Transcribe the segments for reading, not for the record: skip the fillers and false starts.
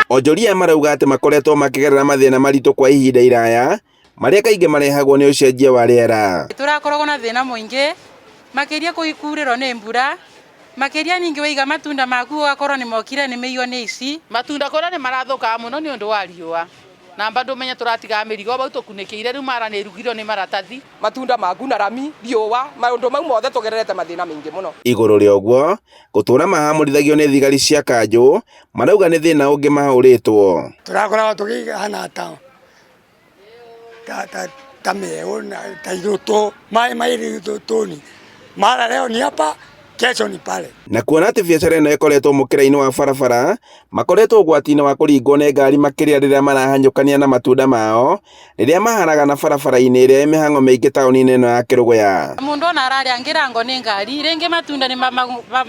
Onjoria marauga atĩ makoretwo makĩgerera mathĩna maritũ kwa ihinda iraya marĩa kaingĩ marehagwo nĩ ũcenjia wa rĩera. Tũrakoragwo na thĩna mũingĩ makĩria kurĩrwo nĩ mbura, makĩria ningĩ waiga matunda maku ũgakorwo nĩ mokire nĩ mĩiywo nĩ ici. Matunda kũrĩa nĩ marathũkaga mũno nĩ ũndũ wa riũa na bado ũmenye tũratigaga mĩrigo bau tũkunĩkĩire rĩu mara nĩ ĩrugirwo nĩ maratathi. Matunda maku na rami, riũa, maũndũ mau mothe tũgererete mathĩna maingĩ mũno. Igũrũ rĩa ũguo, gũtũra mahamũrithagio nĩ thigari cia kanjũ marauga nĩ thĩna ũngĩ mahũrĩtwo. Tũrakoragwo tũkĩhana ta ta ta ta mĩeũ na ta irũtũ maĩ ma irũtũni mara leo ni hapa kesho ni pale. Na kuona atĩ biacara ĩno ĩkoretwo mũkĩra-inĩ wa barabara, makoretwo ũgwati-inĩ wa kũringwo nĩ ngari makĩria rĩrĩa marahanyũkania na matunda mao rĩrĩa maharagana barabara-inĩ ĩrĩa ĩ mĩhang'o mĩingĩ taũni-inĩ ĩno ya Kĩrũgũya. Mũndũ ona ararĩa ngĩrango nĩ ngari, rĩngĩ matunda nĩ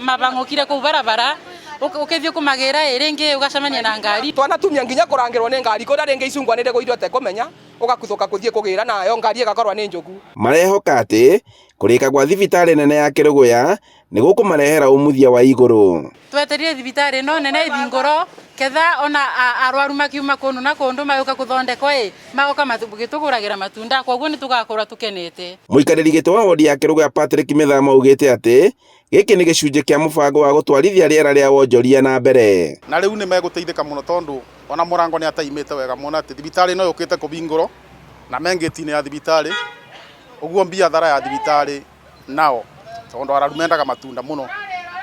mabang'ũkire kũu barabara, ũkĩthiĩ kũmagĩra ĩ rĩngĩ ũgacemania na ngari. Twanatumia nginya kũrangĩrwo nĩ ngari kũrĩa rĩngĩ icungwa nĩ rĩgũirwo ũtekũmenya, ũgakuthũka kũthiĩ kũgĩra nayo ngari ĩgakorwo nĩ njũku. Marehoka atĩ kũrĩka gwa thibitarĩ nene ya Kĩrũgũya nĩ gũkũmarehera umuthia wa igũrũ. Twetereire thibitarĩ ĩno nene ĩthingũrwo ketha ona arwaru makiuma kũndũ na kũndũ magĩũka kũthondekwo ĩ magoka magĩtũgũragĩra matunda koguo nĩ tũgakorwo tũkenete. Mũikarĩri gĩtĩ wa wodi ya Kĩrũgũya Patrick Mĩthama augĩte atĩ gĩkĩ nĩ gĩcunjĩ kĩa mũbango wa gũtwarithia rĩera rĩa wonjoria na mbere. Na rĩu nĩ megũteithĩka mũno tondũ ona mũrango nĩ ataimĩte wega mũno atĩ thibitarĩ ĩno yũkĩte kũhingũrwo na me ngĩti-inĩ ya thibitarĩ, ũguo biathara ya thibitarĩ nao tondũ arwaru mendaga matunda mũno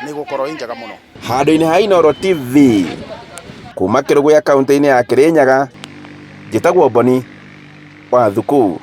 nĩ ĩgũkorwo ĩ njega mũno. Handũ-inĩ ha Inooro TV kuma Kĩrũgũya kaũntĩ-inĩ ya Kĩrĩnyaga, njĩtagwo Boni wa Thuku.